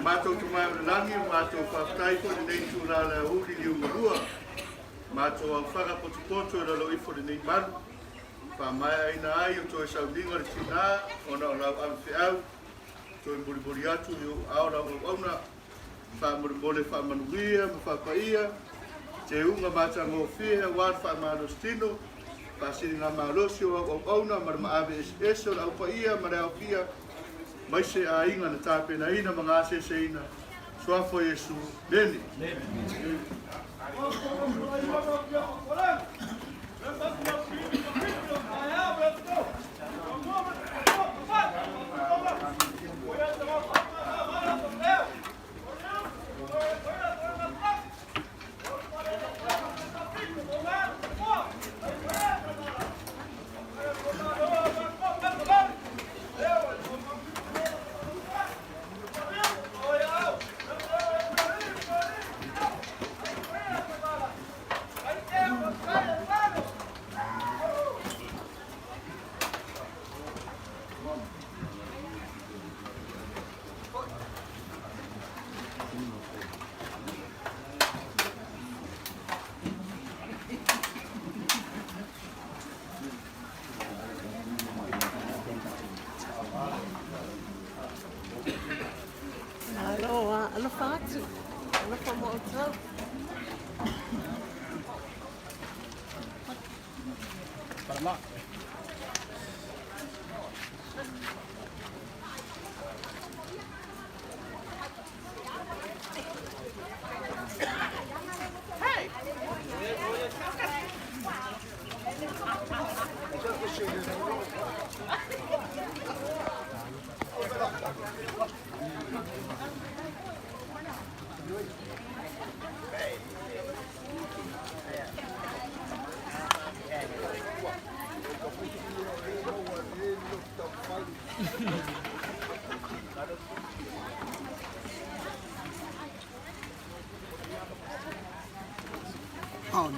Matou Tama i le Lagi, ua matou faafetai foi i lenei itula o le aoauli liugalua. Matou aofaga potopoto i lalo ifo o lenei malu, faamaeaina ai o toe sauniga o le tina ona o lau avefeau, toe molimoli atu i ou aao lau auauna, faamolemole faamanuia ma faapaia, teuga matagofie aua le faamalositino, faasiligamalosi o au auauna ma le maave eseese o le aupaia ma le aofia, mai se aiga na tapenaina ma gaseseina. Suafa o Iesu. Mene. Malo a alofa atu. Alofa mo outou. Oh,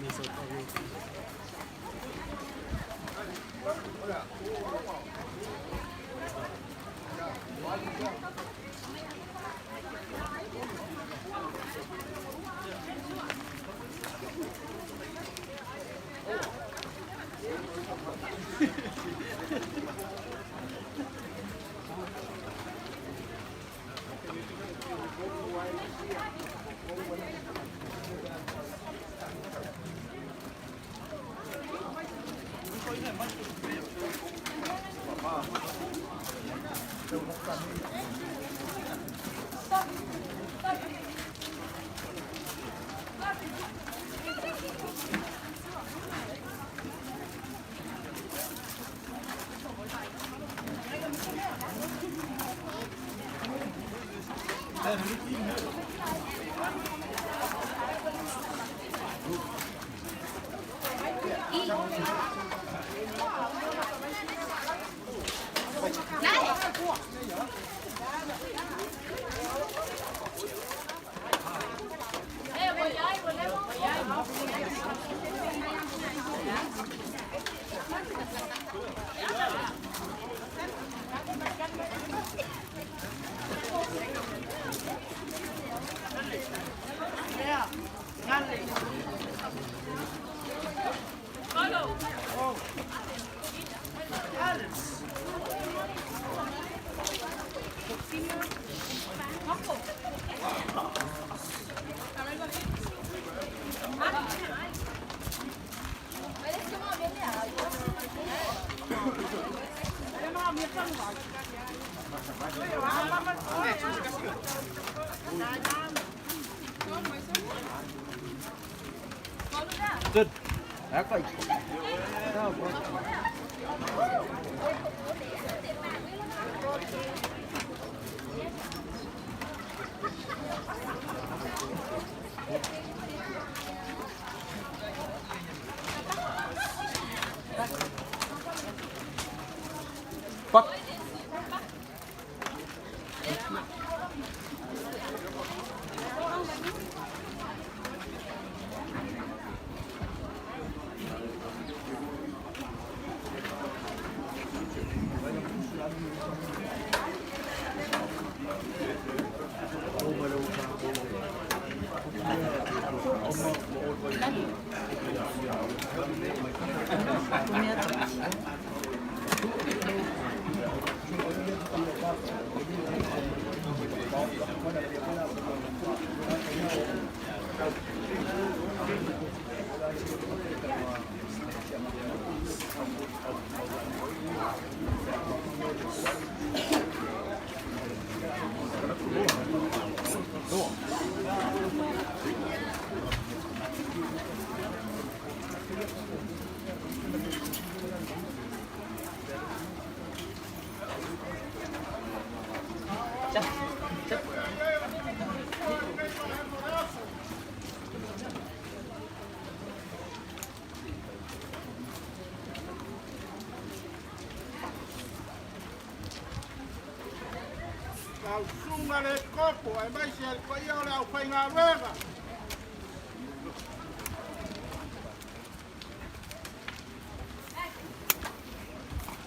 Lau susuga le Epikopo aemaise le paia o le aufaigaluega.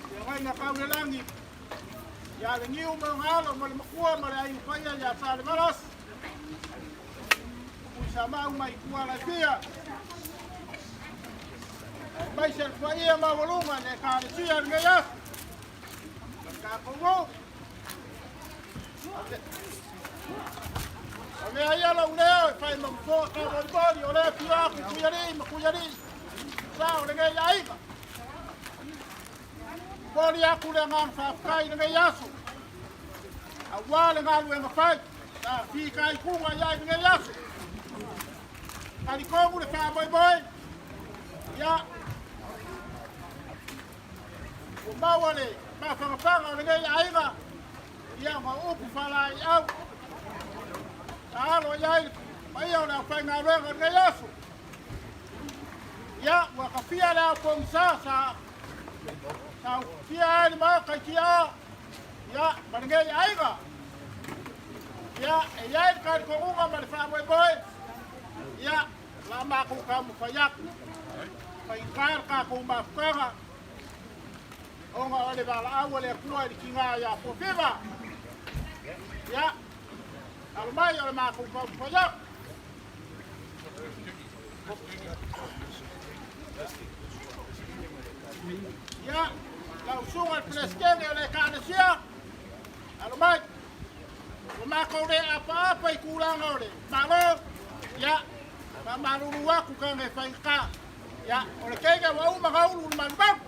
Feagaiga tau i le lagi ia le Niu ma lona alo ma le Matua ma le Aiga Paia ia Salevalasi, Tuisamau mai tua e fia, aemaise le paia maualuga i le Ekalesia i lenei aso, le tatou nuu. Avea ia lou leo e fai ma nofoa taumolimoli o lea afio atu i Tuialii ma Tuialii, sa o lenei aiga. Momoli atu le agaga faafetai i lenei aso, aua le galuega fai sa fitaituga i ai i lenei aso. Talitonu le faamoemoe, ia, ua maua le mafanafana o lenei aiga, ia ma upu faalaeiau sa alo i ai le paia o le aufaigaluega i lenei aso. Ia, ua tafia le ao pogisa sa saufia ai le Maota i Tiaa, ia, ma lenei aiga. Ia, e i ai le talitonuga ma le faamoemoe, ia, o le a matou taumafai atu, faigata le tatou mafutaga, ona o le valaau a le Atua i le tiga ia Fuafiva. Ia, alo mai o le matou taumafai atu. Ia, lau susuga i le Peresetene o le Ekalesia, alo mai. Ua matou le apaapa i tulaga o le Malo, ia, faamalulu atu taga e faigata. Ia, o le teine ua uma ona ulu i le malumalu,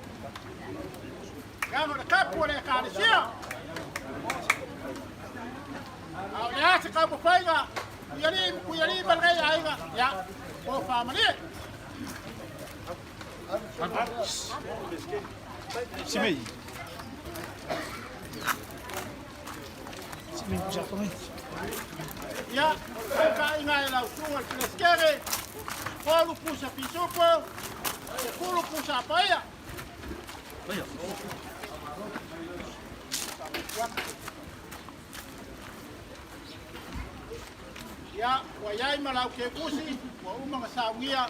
leaga o le tapu o le Ekalesia. A o le a se taumafaiga, Tuialii ma Tuialii ma lenei aiga, ia, tofa malie. Simei. Simei, Ia, o le fetaiga e lau susuga i le Peresetene, 3 pusa pisupo, 10 pusa paia. Ia, ua i ai ma lau kekusi, ua uma ona saunia.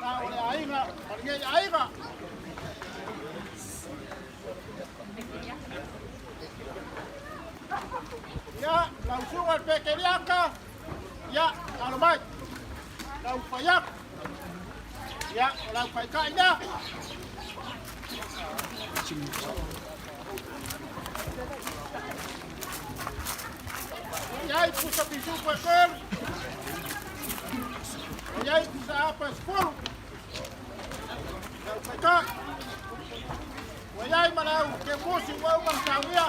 Na o le aiga, ma lenei aiga. Ia, lau susuga i le Pekeliaka, ia, alo mai. Lau fai atu. Ia, o lau taitai lea. Ua i ai pusa pisupo e 3. Ua i ai pusa apa e 10. Lau taitai. Ua i ai ma lau kekusi ua uma ona saunia.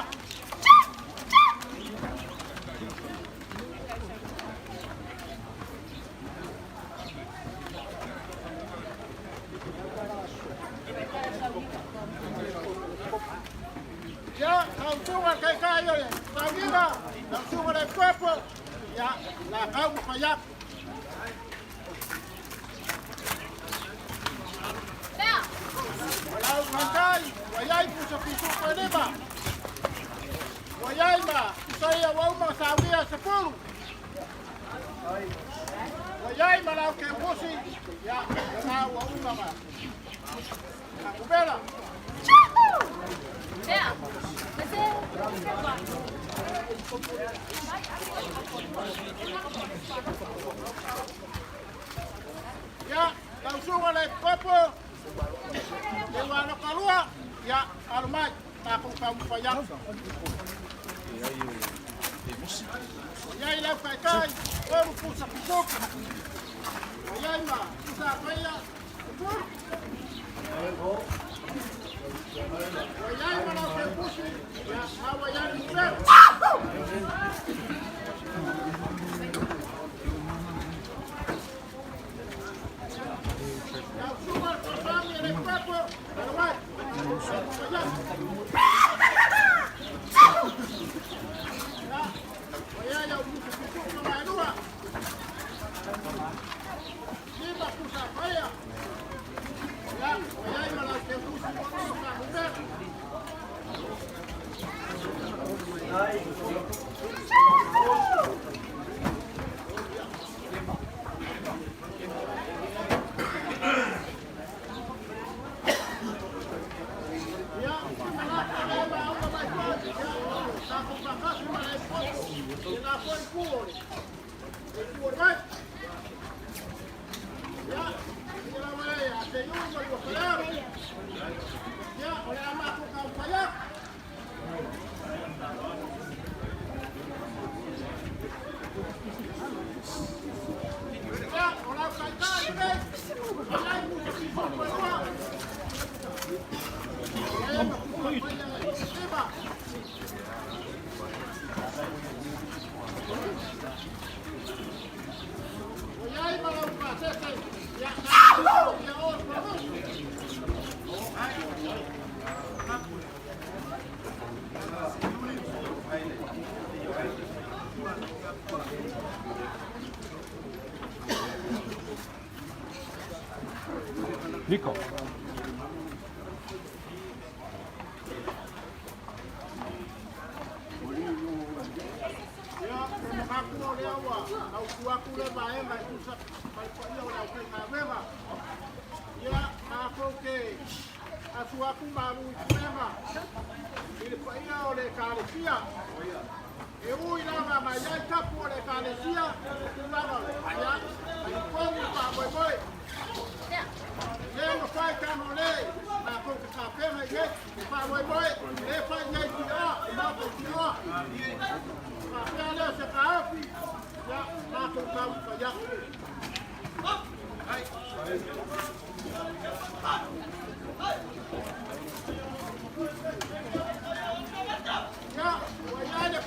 Ia, lau susuga i le taitai o le sauniga, lau susuga i le Epikopo, ia, la taumafai atu. O lau taitai, ua i ai pusa pisupo e 5. Ua i ai ma pusa ia ua uma ona saunia e 10. Ua i ai ma lau kekusi, ia, lena ua uma ma Ubela. Ia, lau susuga i le Epikopo, le ua alokalua, ia, alo mai, tatou taumafai atu. Ua i ai lau taitai, 3 pusa pisupo. Ua i ai ma pusa apaia, 10. Ua i ai ma lau kekusi, ia, ma ua i ai le mupelu. Lau susuga i le fesoasoani a le Epikopo, alo mai, taumafai atu. Ia, ua i ai au pusa pisupo maelua. 5 pusa apaia. Ia, ua i ai ma lau kekusi ua uma ona faamupelu. Ia, malaki le ma aua mai foi. Ia, tatou faatasi ma le Epikopo. I lena foi itu o le itu o le vai. Ia, ia lava e a te iu ma lua falealo. Ia, o le a matou taumafai atu. Ia, o lau taitai lenei. Ua i ai pusa pisupo e 2. Ua i ai ma pusa paia e 5. Ua i ai ma lau pasese. Ia, na ia o le palu. Nico. Ia, o le manatu o lea ua autu atu le vaega e tusa ma le paia o le aufaigaluega. Ia, matou te asu atu malu i puega i le paia o le Ekalesia. E ui lava na i ai tapu o le Ekalesia, o tulaga ia, talitonu le faamoemoe. Le mafai tano le, matou te tapena i nei, le faamoemoe, le fai nei tioa, le matou tioa. Faapea lea o se taofi, ia, matou taumafai atu. Ia, ua i ai le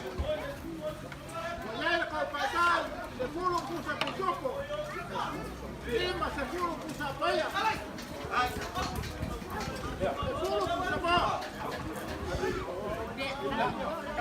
ua i ai le kaupaitai, 10 pusa pisupo, 50 pusa paia, 10 pusa moa.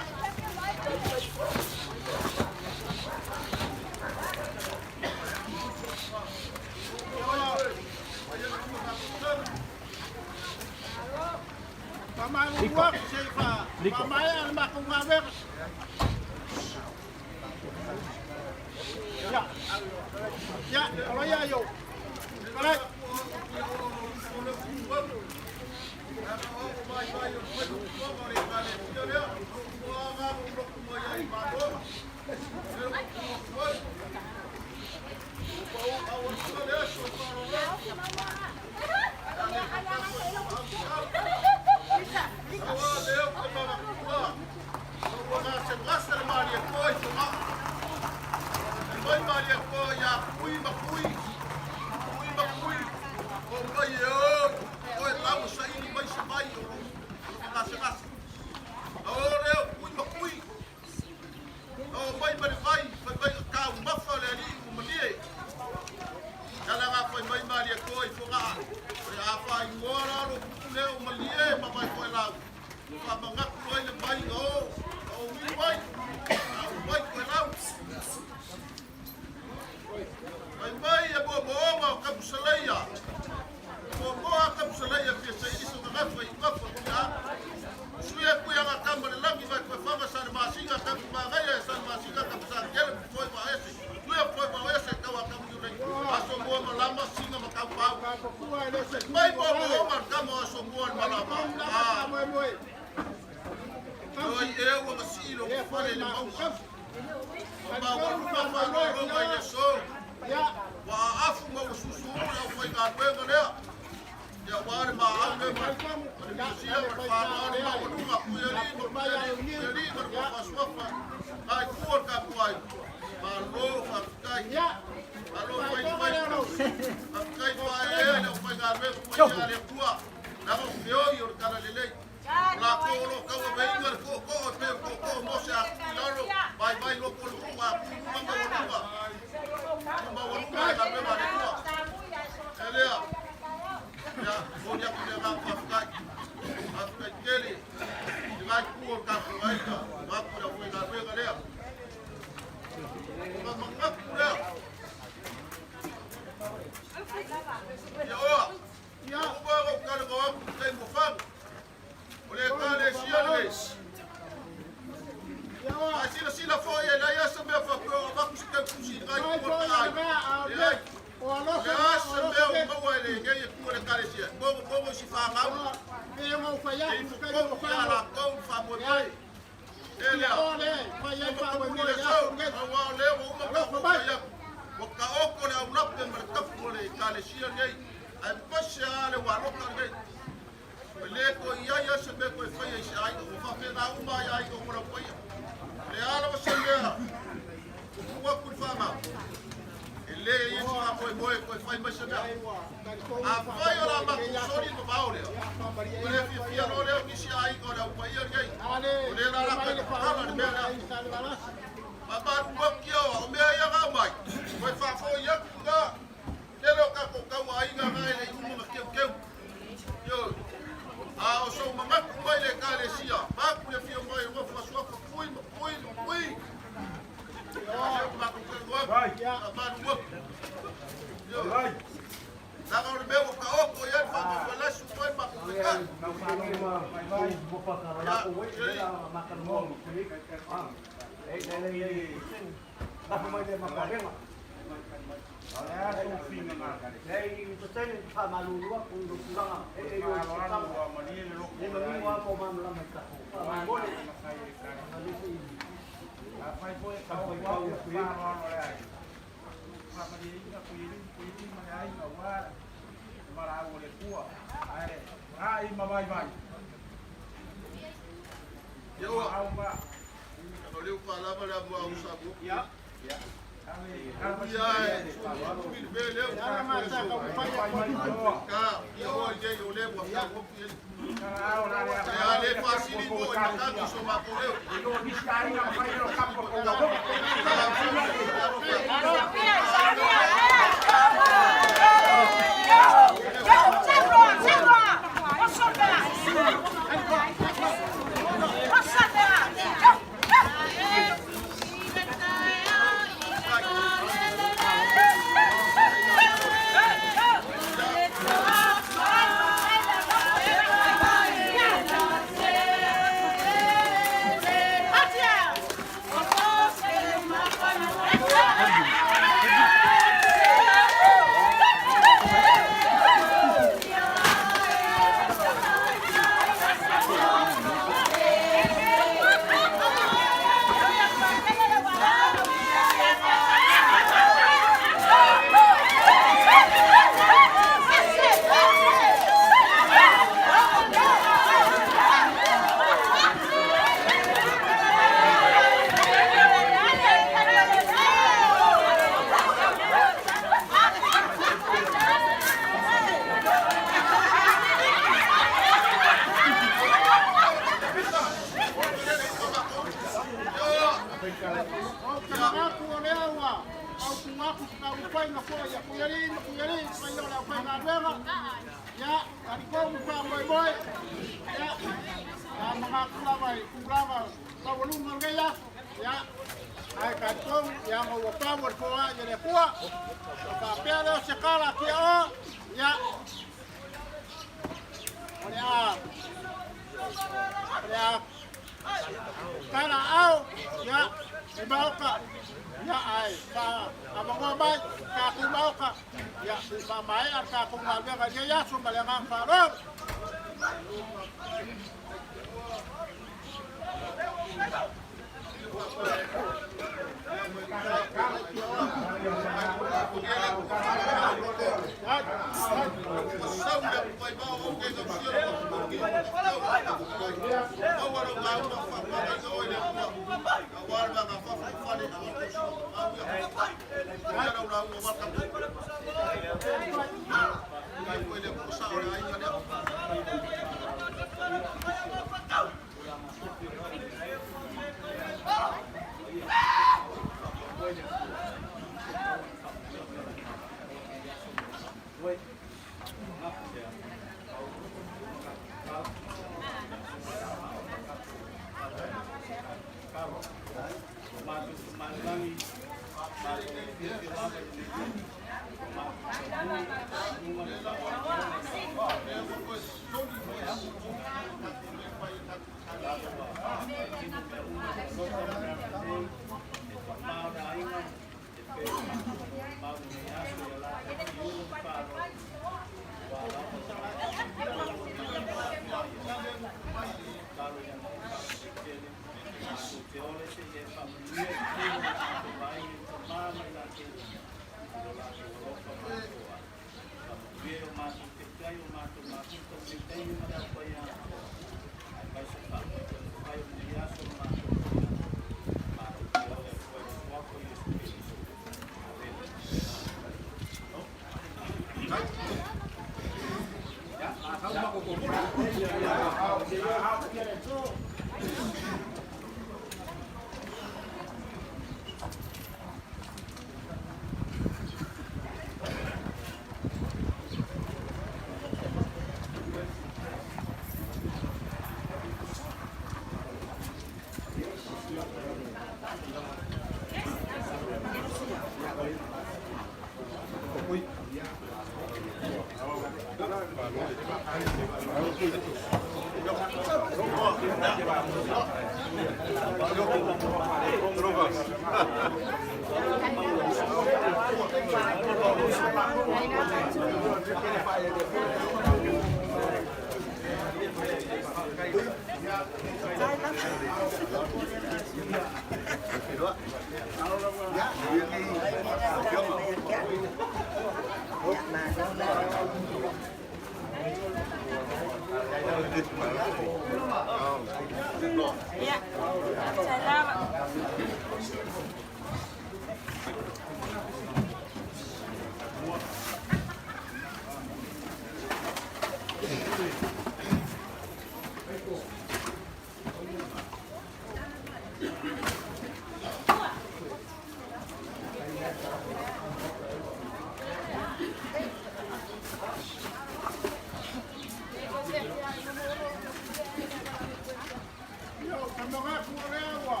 Ia, o tamogaku o lea ua.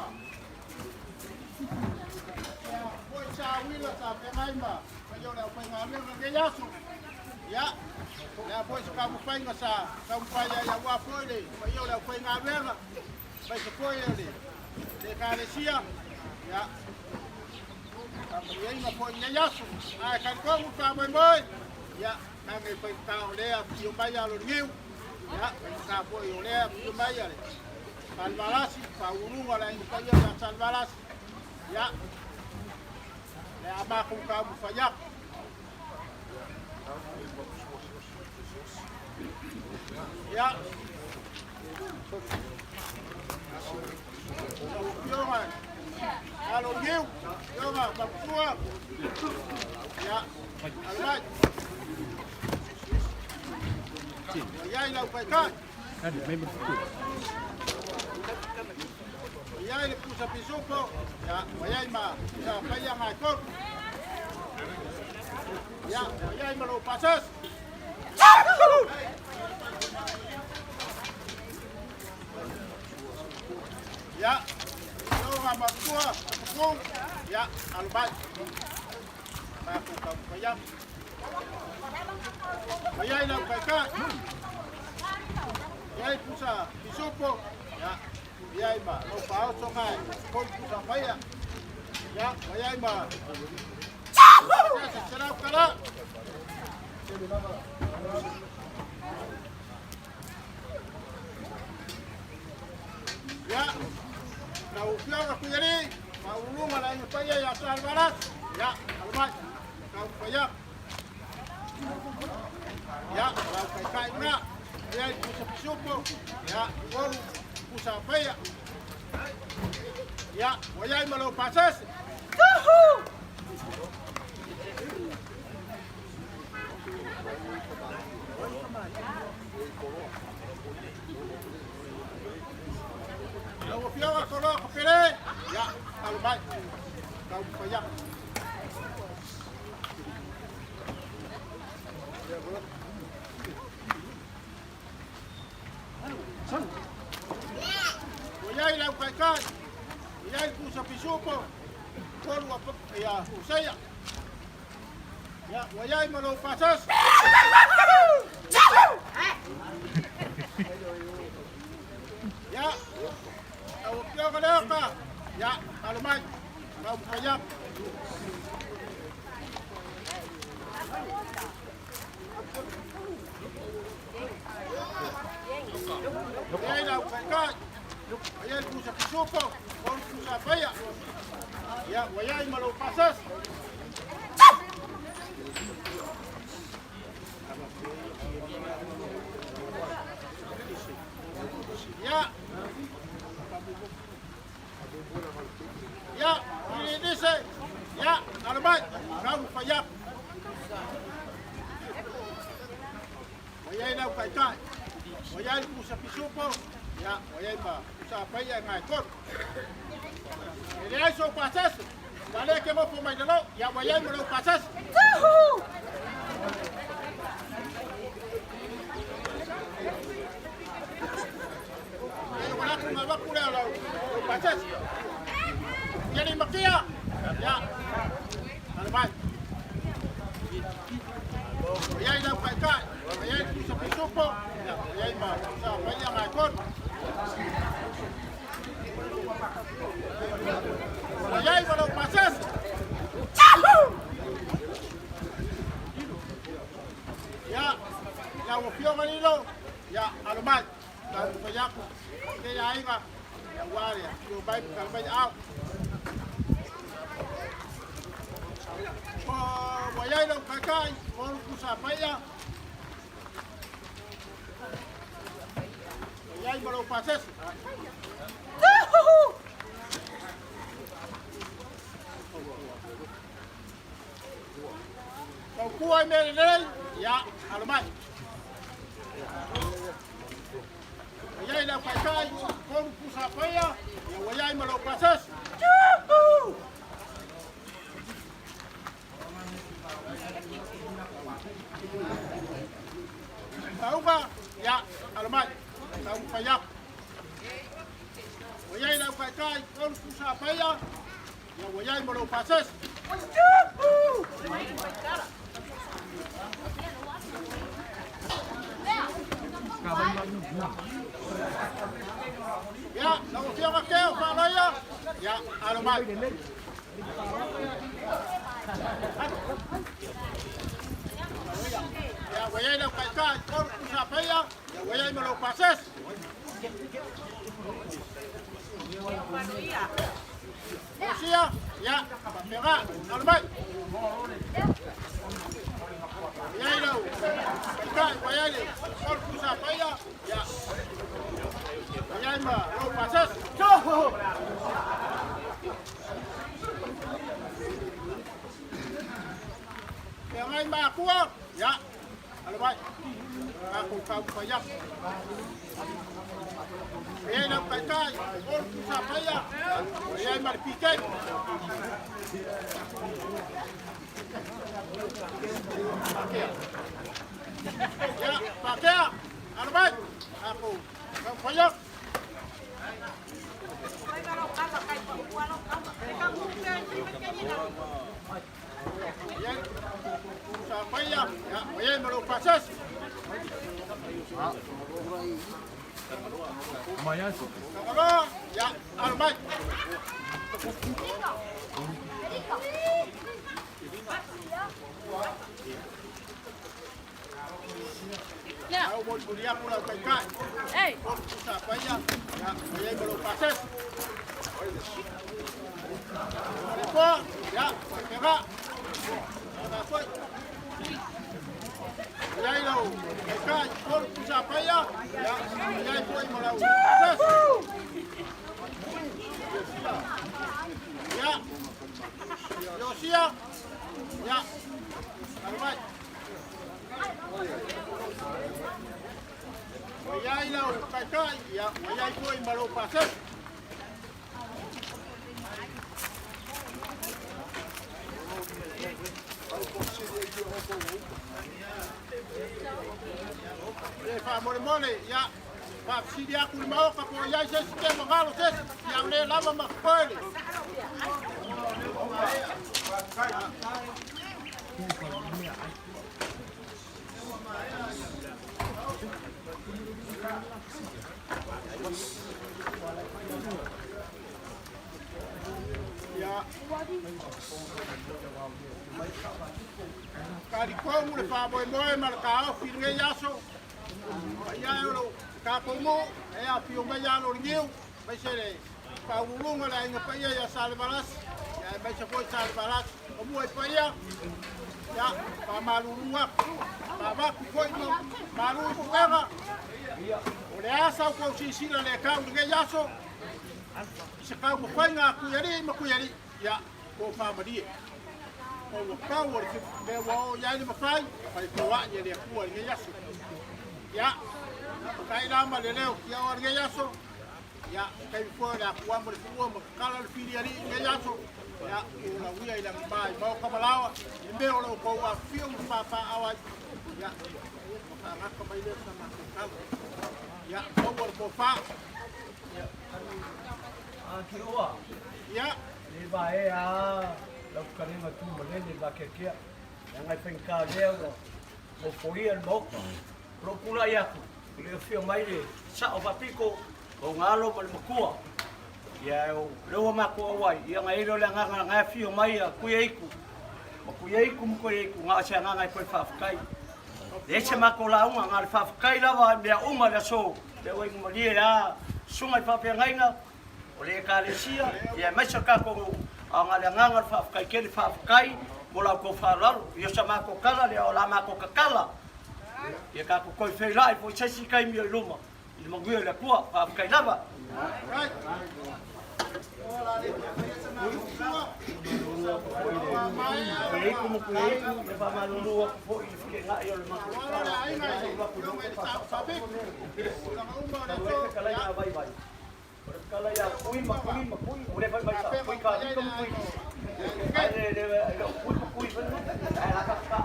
Ia, foi sa uila sa feagai ma paia o le aufaigaluega i lenei aso. Ia, o le a foi se taumafaiga sa taumafai ai aua foi le paia o le aufaigaluega, aemaise foi o le Ekalesia. Ia, faamalieina foi i lenei aso. Ae talitonu le faamoemoe, ia, leaga e faigata o lea e afifio mai alo o le niu, ia, faigata foi o lea e afifio mai a le Salevalasi, faauluuluga o le Aiga Paia ia Salevalasi, ia, o le a matou taumafai atu. Ia, lau Afioga Alo Niu, Afioga Maputua, ia, alo mai. Ua i ai lau taitai. Ua i ai le pusa pisupo, ia, ua i ai ma pusa paia ngai tolu. Ia, ua i ai ma lou pasese. Ia, Afioga Maputua, Maputu, ia, alo mai. Matou taumafai atu. Ua i ai lau taitai. Ua i ai pusa pisupo, ia, ua i ai ma lou faaoso ngai tolu pusa paia. Ia, ua i ai ma pasese $100. Ia, lau Afioga Tuialii, Faauluuluga le Aiga Paia ia Salevalasi, ia, alo mai, taumafai atu. Ia, lau taitai lena, i ai pusa pisupo, ia, tolu pusa paia. Ia, ua i ai ma lou pasese. Lau Afioga Toloa Kapele, ia, alo mai, taumafai atu. Ua i ai lau taitai, ua i ai le pusa pisupo, tolu ia, useia. Ia, ua i ai ma lou pasese. Ia, lau Afioga Leota, ia, alo mai, taumafai atu. Ua i ai lau taitai, ua i ai le pusa pisupo, tolu pusa paia. Ia, ua i ai ma lou pasese. Ia, ia, Ilinise, ia, alo mai, taumafai atu. Ua i ai lau taitai, ua i ai le pusa pisupo, ia, ua i ai ma pusa paia e ngai tolu. E leai sou pasese, ua le ke nofo mai lalo, ia, ua i ai ma lou pasese. Ia, ua latou na avatu lea lau pasese. Ia ni makia, ia, alo mai. Ua i ai lau taitai, ua i ai le pusa pisupo, ia, ua i ai ma pusa paia ngai tolu. Ua i ai ma lou pasese. Lilo, ia, alo mai, taumafai atu lenei aiga, ia aua le afifio mai ma tala mai aao. Ua i ai lou taitai, Olo Pusapaia, ua i ai ma lou pasese. Tautua i mea lelei, ia, alo mai. Ua i ai lau taitai, Olo Pusapaia, ia ua i ai ma lou pasese. Tauga, ia, alo mai, taumafai atu. Ua i ai lau taitai, Olo Pusapaia, ia ua i ai ma lou pasese. Ia, lau Afioga Teo Faaloia, ia, alo mai. Ia, ua i ai lau taitai, Olo Pusapaia, ia ua i ai ma lou pasese. Lucia, ia, faapena, alo mai. Ua i ai lau taitai, ua i ai le Olo Pusapaia, ia, ua i ai ma lou pasese. Feagai ma Atua, ia, alo mai, tatou taumafai atu. E i ai lau taitai, Olo Pusapaia, ua i ai ma le PK. Ia, Pakea, alo mai, tatou taumafai atu. Pusapaia, ia, ua i ai ma lou pasese. Tagaloa, ia, alo mai. Au molimoli atu lau taitai. Olo Pusapaia, ia, ua i ai ma lou pasese. Malietoa, ia, faapena. Faapena foi. Ua i ai lau taitai, Olo Pusapaia, ia, ua i ai foi ma lau pasese. Ia, Iosia, ia, alo mai. Ua i ai lau taitai, ia, ua i ai foi ma lou pasese. E faamolemole, ia, faafesili atu i le Maota po o i ai se isi ke magalo se isi, ia o lea lava ma totoe le. Ia, talitonu le faamoemoe ma le taofi i lenei aso, paia e o lo tatou nuu, e afio mai alo o le niu, aemaise le faauluuluga o le aiga paia ia Salevalasi, ia aemaise foi Salevalasi o mua i paia, ia faamalulu atu, faavatu foi ma malu i puega, o le a sa outou silasila le tau i lenei aso, i se taumafaiga a Tuialii ma Tuialii, ia tofa malie. O ua pau o le mea ua oo i ai le mafai, fai foai e le Atua i lenei aso. Ia, faafetai la ma le leo tiaoa i lenei aso. Ia, se taimi foi o le a tuamo le tuua ma tatala le fili alii i lenei aso. Ia, tulauia i lagima i maota ma laoa, i le mea o lo outou afifio ma papaaao ai. Ia, ona faagata mai lea o sa matou tala. Ia, maua le tofa. Ia. Le vaea a lau fetalaiga Tuimalele Vakeakea, leaga e faigata lea ua nofoia le Maota. O lou tulai atu, e le afio mai le Sao Faapito, lona alo ma le matua. Ia o lea ua matou auai, ia ona i ai lea o le agaga na e afio mai a Tuiaiku, ma Tuiaiku ma Tuiaiku, na o se agaga e toe faafetai. Leai se matou lauga, na o le faafetai lava i mea uma i le aso, lea ua iumalie a susuga i faafeagaiga o le Ekalesia, ia aemaise o le tatou nuu, a na o le agaga o le faafetai tele, faafetai mo la outou faaaloalo. Ia o sa matou tala lea, o le a matou tatala, ia tatou toe feiloai foi i se isi taimi o i luma, i le manuia o le Atua. Faafetai lava. Faamalulu atu foi i le feteenai o le matou vaivai. O le tala ia Kui ma Kui ma Kui, ua le fai mai sa Kui ka Vika ma Kui. Ai le le le o Kui ma Kui fai mai. Ai la ka ka.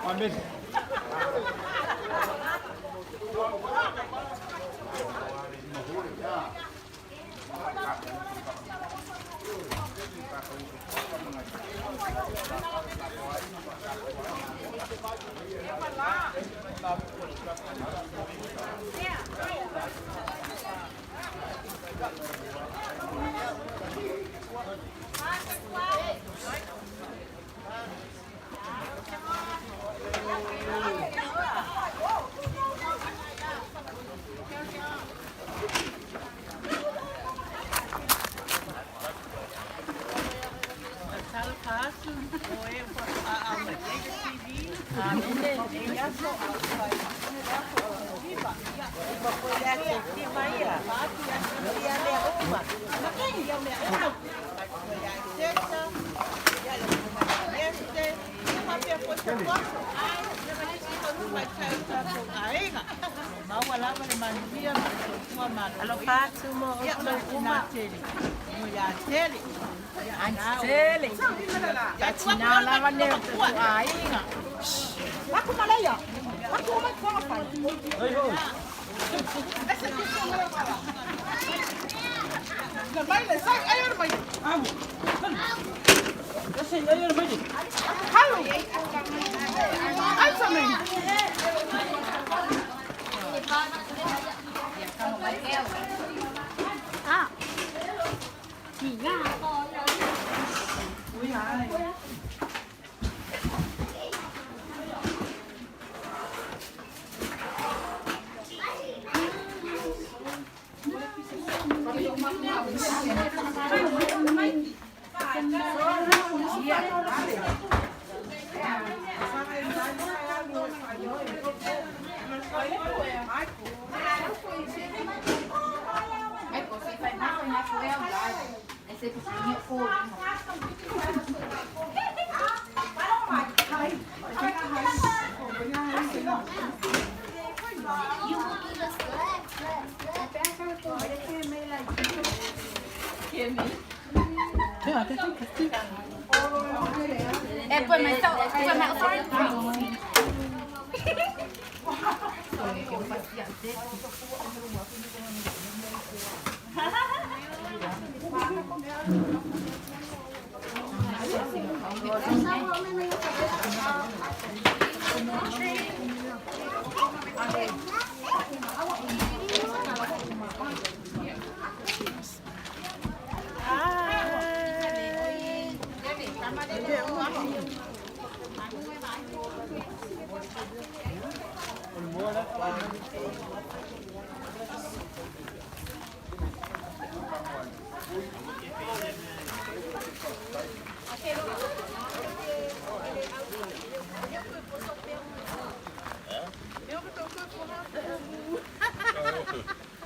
Amen. Alofa atu mo outou uma. Tele. Tina lava nei o tatou aiga.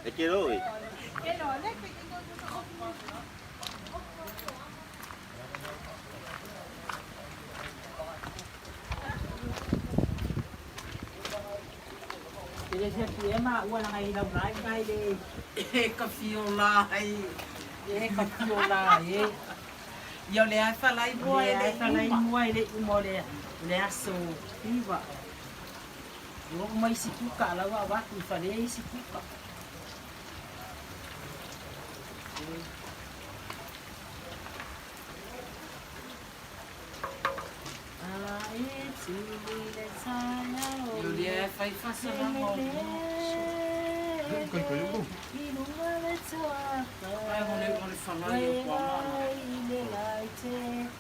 E ke roi. E le se atu e ma ua langa i lau lai ngai le e ka fio lai. E ka pio la e. Ia o lea e falai mua e le falai mua e le uma o le o le aso 9. Ua uma isi kuka la ua avatu i fale isi kuka.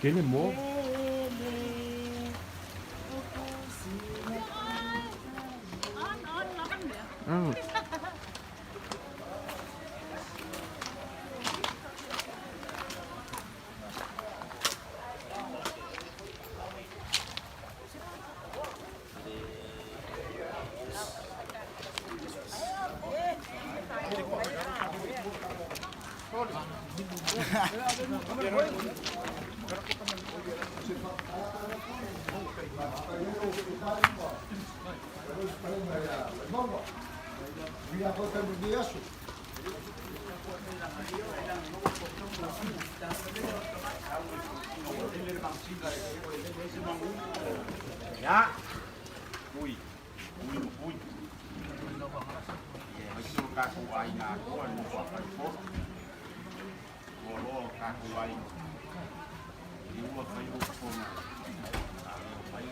Kene mo. Ia, ui, ui ma ui. Ia, mai o tatou aiga atoa le nofo a Falefono. Ua loa o tatou aiga. I ua fai o fono. A leo mai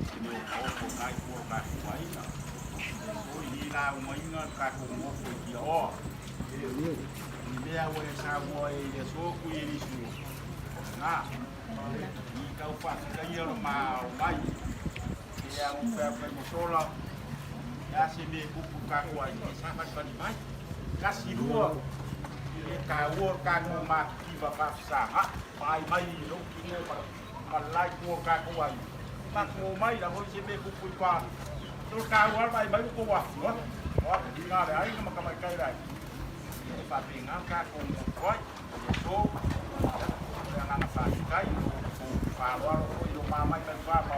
se mea o ofo nai tua o tatou aiga. O i la umaiga le tatou nofo i Tiaoa. Ni mea ua e saunoa ai i le aso kui e nisi o na. I tau faafetaia lo ma o mai. E a mo fea fai mo sola. E a se me kupu tatou ai e sa fani mai. Kasi lua. E taua tatou matitiva faafesaga. Mai mai i lou tino ma lai tua tatou ai. Matou mai la foi se me kupu i pa. Tolu taua mai mai ko wafu. Wa i ngā le ai ma ka mai kai lai. E faapena tatou motu ai. E so. Le agaga faafetai. O faaaloalo foi lo mamai mai fa ma